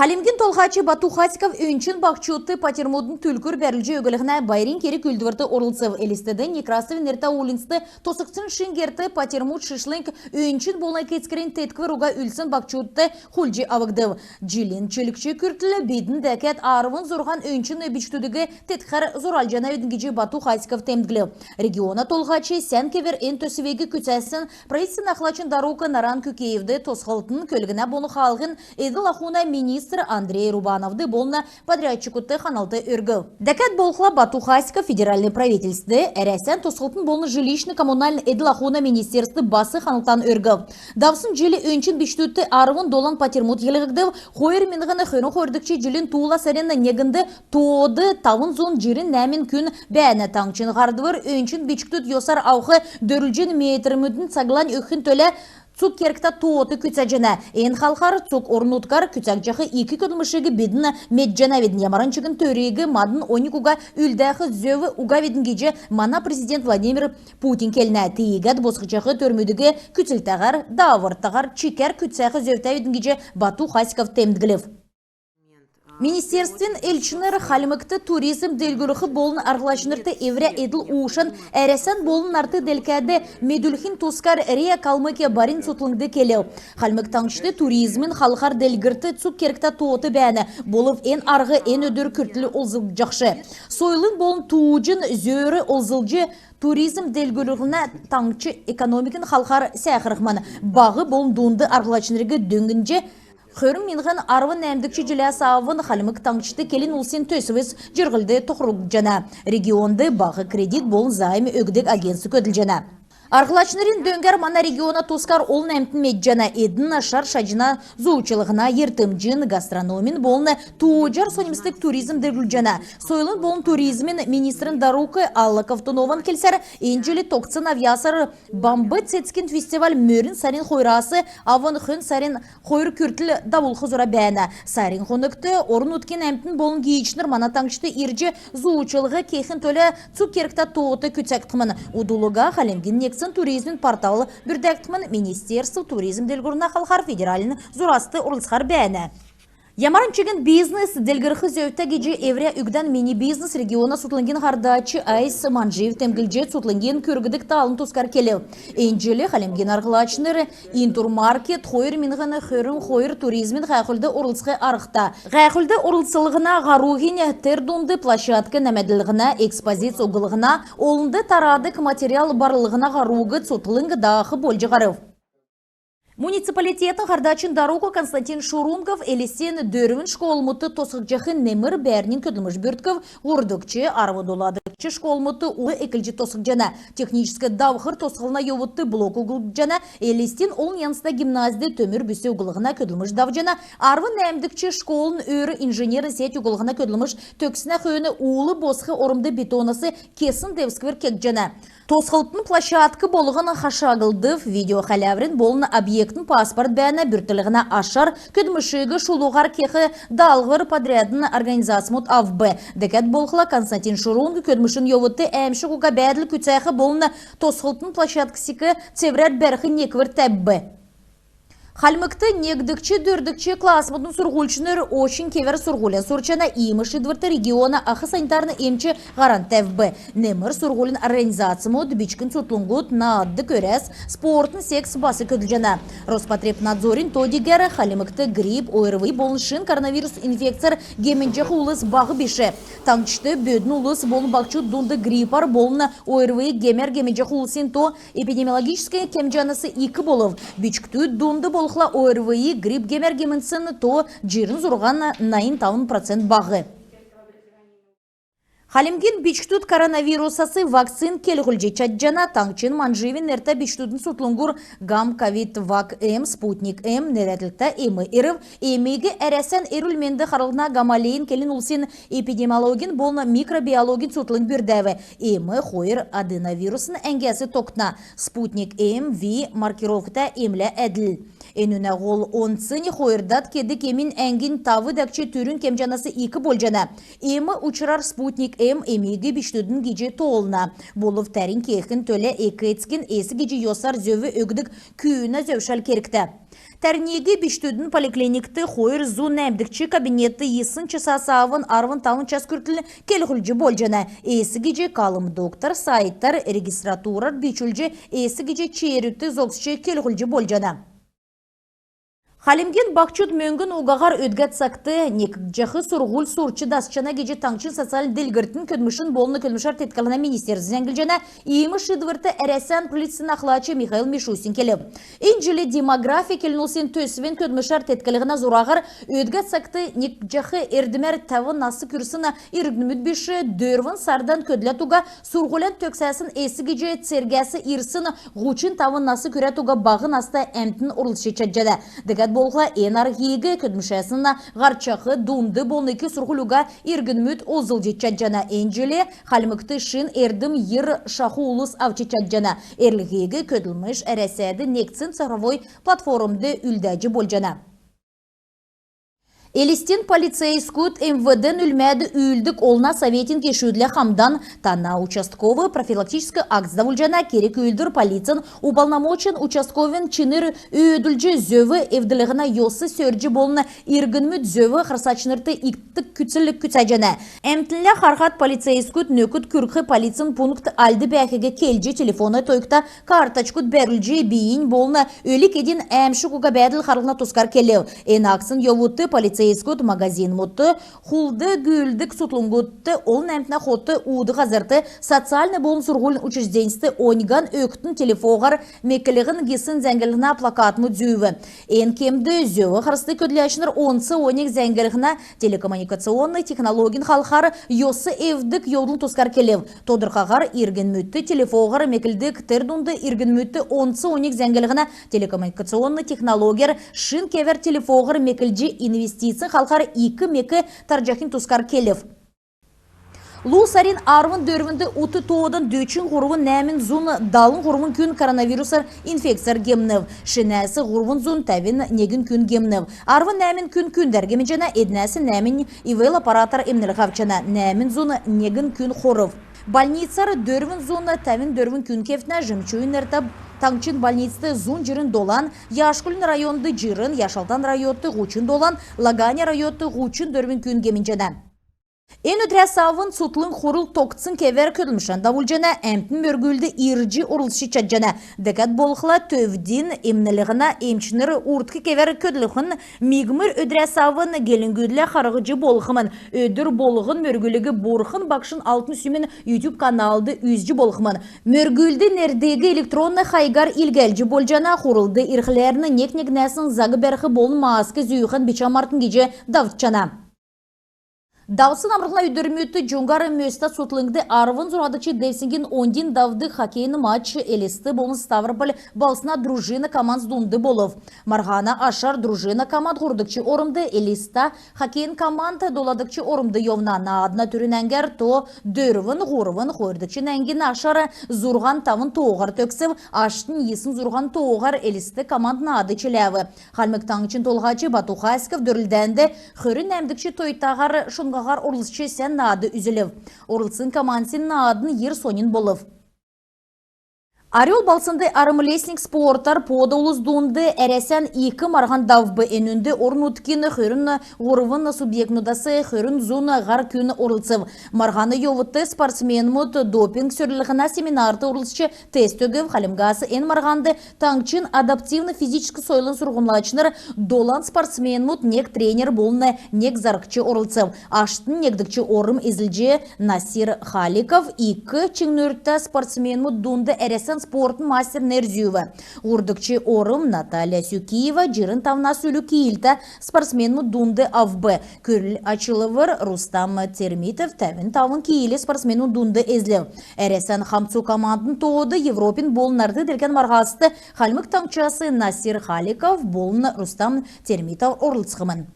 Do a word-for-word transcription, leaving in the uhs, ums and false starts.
Хальмгин Толһач Бату Хасиков өнчн баһчудт патьрмудын түлкүр бәрүлҗ өглһнә байрин керг-үүлдврт орлцв. Элстд Некрасовин нертә уульнцд тосхгдсн шин герт патьрмуд шишлң өнчн болн эк-эцкин тетквр уга үлдсн баһчудт хулдҗ авгдв. Җилин чилгч күртл бидн дәкәд арвн зурһан өнчн бичкдүдиг теткхәр зураҗанавидн гиҗ Бату Хасиков темдглв. Региона Толһач сән кевәр эн төсвиг күцәсн правительствин ахлачин дарук Наран Күкеевд, тосхлтын, көлгнә болн хаалһин эдл-ахун министр Андрей Рубановд болн подрядчикудт ханлт өргв. Дәкәд болхла Бату Хасиков федеральн правительствд, Әрәсән тосхлтын болн жилищн-коммунальн эдл-ахун министерствд бас ханлтан өргв. Давсн җил өнчн бичкдүдт арвн долан патьрмуд йилһгдв. Хойр миңһн хөрн хойрдгч җилин туула сарин негнд тоод тавн зун җирн нәәмн күн бәәнә. Таңһчин һардвр өнчн бичкдүд йосар авх дөрвлҗн метрмүдин цаглань өгхин төлә цуг кергтә тоот күцәҗәнә. Эн халхар цуг орн-нутгар күцәгдҗәх ик көдлмшиг бидн медҗәнәвидн. Ямаран чигн төриг мадн оньг уга үлдәх зөв угавидн гиҗ мана президент Владимир Путин келнә. Тиигәд босхҗах төрмүдиг күцлтәһәр, даавртаһар, чикәр күцәх зөвтәвидн гиҗ Бату Хасиков темдглв. Министерствин элчнр Хальмгт туризм делгрүлх болн арһлачнрт эврә эдл-уушан Әрәсән болн нарт делкәд медүлхин тускар РИА Калмыкия барин цутхлңд келв. Хальмг Таңһчд туризмин халхар делгрлтд цуг кергтә тоот бәәнә. Болв эн арһ эн өдр күртл олзлгдҗахш. Сойлын болн тууҗин зөөр олзлҗ, туризм делгрүллһн таңһчин экономикин халхар сәәхрхмн. Баһ болн дунд арһлачнриг дөңнҗ, хөрн миңһн арвн нәәмдгч җиләс авн Хальмг Таңһчд келн улсин төсвс җирһлд тохрагдҗана. Регионд баһ кредит болн займ өгдг агентств көдлҗәнә. Арһлачнрин дөңгәр мана региона тускар олн әмтн медҗәнә. Эдн шар шаҗна, зуульчллһна, йиртмҗин, гастрономин болн тууҗар соньмсдг туризм делгрүлҗәнә. Сойлын болн туризмин министрин дарук Алла Ковтунован келсәр, эн җил тогтсн авъясар Бамб цецгин фестиваль мөрн сарин хойрас авн хөн сарин хойр күртл давулх зура бәәнә. Сарин хонгт орн-нутгин әмтн болн гиичнр мана таңһчд ирҗ, зуульчллһ кехин төлә цуг кергтә тоот күцәгдхмн. Удл уга Хальмгин негдсн туризмин портал бүрдәгдхмн. Министерств туризм делгрүллһнә халхар федеральн зураст орлцхар бәәнә. Ямаран чигн бизнес делгрх зөвтә гиҗ эврә үгдән «Мини бизнес» региона цутхлңгин һардач Айс Манҗиев темдглҗ, цутхлңгин күргдг таалын тускар келв. Эн җил Хальмгин арһлачнр «Интурмаркет хойр миңһн хөрн хойр» туризмин һәәхүлд орлцх арһта. Һәәхүлд орлцлһна һаруһинь, тер дунд площадк нәәмәдлһнә, экспозиц углһна, олнд тарадг материал барлһна һаруг цутхлң даах болҗ һарв. Муниципалитетин һардачин дарук Константин Шурунгов Элстин дөрвн школмудт тосхгдҗах немр бәәрнин көдлмш бүрткв. Һурвдгч, арвн доладгч школмудт ул эклҗ тосхгдҗана. Техническ давхр тосхлһна йовудт блок углгдҗана. Элстин олн янзта гимназьд төмр бүс углһна көдлмш давҗана. Арвн нәәмдгч школын өөр инженерн сеть углһна көдлмш төгссн хөөн ул босх ормд бетонас кесн девскр кегдҗәнә. Тосхлтын площадк болһн хашаглгдв. Видеохәләврин болн объектин паспорт бәәнә. Бүртклһнә ашар көдлмшиг шулуһар кех даалһвр подрядн организацмуд авв. Дәкәд болхла Константин Шурунгов көдлмшин йовудт әәмшг уга бәәдл күцәх болн тосхлтын площадксиг цеврәр бәрх неквр тәвв. Хальмгт негдгч, дөрвдгч классмудын сурһульчнр очн кевәр сурһулян сурчана. Иим шиидврт региона ах санитарн эмч һаран тәвв. Немр сурһулин организацмуд, бичкн цутхлңгуд, наадг өрәс, спортын секц бас көдлҗәнә. Роспотребнадзорин то-дигәр Хальмгт грипп, ОРВИ болн шин коронавирус инфекцәр гемнҗәх улс баһ биш. Таңһчд бөдүн улс болн баһчуд дунд гриппәр болн ОРВИ гемәр гемнҗәх улсин то эпидемиологическ кемҗәнәс ик болв. Бичкдүд дунд болхла ОРВИ, грипп гемәр гемнсн то җирн зурһан, найн тавн процент баһ. Хальмгин бичкдүд коронавирусас вакцин келһүлҗ чадҗана. Таңһчин Манҗиевин нертә бичкдүдин цутхлңгур «Гам-Ковид-Вак-М», «Спутник-М» нерәдлһтә эм ирв. Эмиг Әрәсән эрүл-менд харлһна Гамалеин келн улсин эпидемиологин болн микробиологин цутхлң бүрдәв. Эм хойр аденовирусн әңгәс тогтна. «Спутник-М» V маркировкта эмлә әдл. Энүнә һол онцнь хойрдад кедг эмин әңгнь тав дәкҗ түрүн кемҗәнәс ик болҗана. Эм учрар «Спутник-М» эм эмиг бичкдүдин гиҗ тоолна. Болв тәрнь кехин төлә эк-эцкин эс гиҗ йосар зөв өгдг күүнә зөвшәл кергтә. Тәрниг бичкдүдин поликлиникт хойр зун нәәмдгч кабинетд йисн часас авн арвн тавн час күртл келһүлҗ болҗана. Эс гиҗ «Калмдоктор» сайтар, регистратурар бичүлҗ эс гиҗ черүдт зогсч келһүлҗ болҗана. Хальмгин баһчуд мөңгн угаһар өдгә цагт некгдҗәх сурһуль сурч дасчана гиҗ таңһчин социальн делгрлтин, көдлмшин болн көдлмшәр теткллһнә министерств зәңглҗәнә. Иим шиидврт Әрәсән правительствин ахлач Михаил Мишустин келв. Эн җил «Демография» келн-улсин төсвин көдлмшәр теткллһнә зураһар өдгә цагт некгдҗәх эрдмәр тәвн нас күрсн иргнмүд биш, дөрвн сардан көдләд уга, сурһулян төгсәсн эс гиҗ цергәс ирсн һучн тавн нас күрәд уга баһ наста әмтн орлцҗ чадҗана. Дәкәд болхла эн арһиг көдлмшәсн һарчах, дунд болн ик сурһуль уга иргнмүд олзлҗ чадҗана. Эн җил Хальмгт шин эрдм йир шаху улс авч чадҗана. Эрлһиг көдлмш Әрәсәд негдсн цифровой платформд үлдәҗ болҗана. Элстин полицейскүд МВД-н үлмәд үүлддг олна советин гешүдлә хамдан «Тана участковый» профилактическ акц давулҗана. Керг-үүлдвр полицин уполномоченн участковин чинр өөдлүлҗ, зөв эвдлһнә йос сөрҗ болн иргнмүд зөв харсачнрт иткдг күцл күцәҗәнә. Әмтнлә харһад полицейскүд нөкд күргх полицин пункт альд бәәхиг келҗ, телефона тойгта карточкуд бәрүлҗ, бийиннь болн өлг-эдин әәмшг уга бәәдл харлһна тускар келв. Эн акцин йовудт полицейскүд магазинмудт, хулд гүүлддг цутхлңгудт, олн әмтнә хот уудг һазрт, социальн болн сурһулин учрежденьст оньган өгтн телефоһар меклһн гисн зәңгллһнә плакатмуд зүүв. Эн кемд зөв харсдг көдләчнр онц оньг зәңгллһнә телекоммуникационн технологин халхар йос эвддг йовдлын тускар келв. Тодрхаһар иргнмүдт телефоһар меклдг, тер дунд иргнмүдт онц оньг зәңгллһнә телекоммуникационн технологияр шин кевәр телефоһар меклҗ, инвестицин халхар ик мек тарҗахин тускар келв. Лу сарин арвн дөрвнд ут тоодан дөчн һурвн нәәмн зун далн һурвн күн коронавирусар инфекцәр гемнв. Шинәс һурвн зун тәвн негн күн гемнв. Арвн нәәмн күн күндәр гемнҗәнә, эднәс нәәмнь ИВЛ аппаратар эмнлһ авчана. Нәәмн зун негн күн хорв. Больницар дөрвн зун тәвн дөрвн күн кевтнә. Жемчуевин нертә таңһчин больницд зун җирн долан, Яшкулин районд җирн, Яшалтан районд һучн долан, Лаганя районд һучн дөрвн күн гемнҗәнә. Эн өдрәс авн цутхлң хурл тогтсн кевәр көдлмшән давулҗана. Әмтн мөргүлд ирҗ орлцҗ чадҗана. Дәкәд болхла төвдин эмнлһнә эмчнр урдк кевәр көдлхмн. Мигмр өдрәс авн гелңгүдлә харһҗ болхмн. Өдр болһн мөргүлиг Бурхн Багшин Алтн Сүмин YouTube каналд үзҗ болхмн. Мөргүлд нердиг электронн хайгар илгәлҗ болҗана. Хурлд ирхләрн нег-негнәсн заг бәрх болн маск зүүхән бичә мартн гиҗ давтҗана. Давсн амрлһна өдрмүдт «Җуңһар» мөстә цутхлңд арвн зурһадгч девсңгин оньдин давдг хоккейин матч Элст болн Ставрополь балһсна «Дружина» командс дунд болв. Марһана ашар «Дружина» команд һурвдгч ормд, Элиста хоккейин команд доладгч ормд йовна. Наадна түрүн әңгәр то дөрвн һурвн, хойрдгч әңгин ашар зурһан тавн тооһар төгсв. Аштнь йисн зурһан тооһар Элст команд наад чиләв. Хальмг Таңһчин Толһач Бату Хасиков дөрлдәнд хөрн нәәмдгч тойтаһар шунмһаһар орлцҗ, сән наад үзүлв. Орлцсн командсин наадн йир соньн болв. Орёл балһснд армрестлинг спортар Поода улус дунд Әрәсән ик марһан давв. Энүнд орн-нутгин хөрн һурвн субъектнудас хөрн зун һар күн орлцв. Марһана йовудт спортсменмүд допинг сөрлһнә семинарт орлцҗ, тест өгв. Хальмгас эн марһанд таңһчин адаптивн физическ сойлын сурһмҗлачнр долан спортсменмүд, нег тренер болн нег зарһч орлцв. Аштнь негдгч орм эзлҗ Насир Халиков ик чиңнүртә спортсменмүд дунд Әрәсән спортын мастер нер зүүв. Һурвдгч орм Наталья Сюкиева җирн тавнас үлү килтә спортсменмүд дунд авв. Күрл ачлвр Рустам Термитов тәвн тавн килә спортсменмүд дунд эзлв. Әрәсән хамцу командын тоод Европин болн нарт делкән марһаст Хальмг Таңһчас Насир Халиков болн Рустам Термитов орлцхмн.